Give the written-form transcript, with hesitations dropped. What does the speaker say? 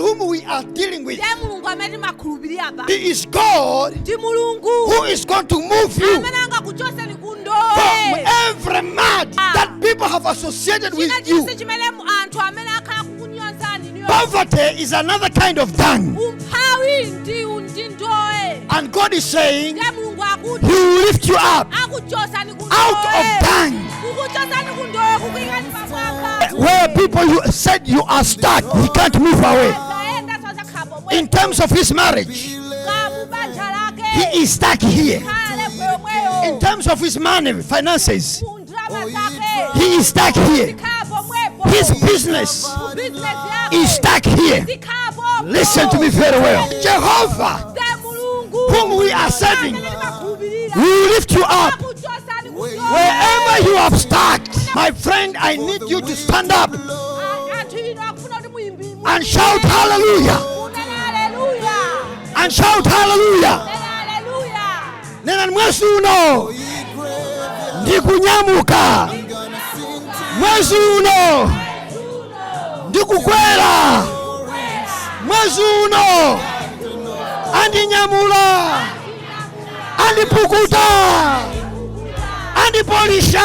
whom we are dealing with, Ndiye Mulungu amene timakhulupirira pa. He is God Ndi Mulungu who is going to move you amene angakuchoseni ku from ndowe every mud that people have associated china with you. chilichonse chimene anthu amene akhala kukunyozani niyo. Poverty is another kind of dung. Umphawi ndi ndowe. And God is saying, Ndiye Mulungu akuti He will lift you up akuchosani ku out of ndowe, dung. kukuchosani ku ndowe kukuyikani pamwamba. Where people you said you are stuck, he can't move away. Azayenda sazakhala pomwe. In terms of his marriage, Ka mubanja lake he is stuck here. khala level yomweyo. In terms of his money, finances, Ku ndalama zake he is stuck here. zikhala pomwepo. His business Ku business yake is stuck here. zikhala pompo. Listen to me very well. Jehovah, Ndiye Mulungu whom we are serving, amene timakhulupirira will lift you up akuchosani ku ndowe. wherever you have stuck. My friend, I need you to stand up Anthu inu akufuna kuti muyimbi and shout hallelujah. Munene haleluya. And shout hallelujah. Nene haleluya. Nena, mwezi uno ndikunyamuka, mwezi uno ndikukwera, mwezi uno andinyamula, andipukuta, andipolisha.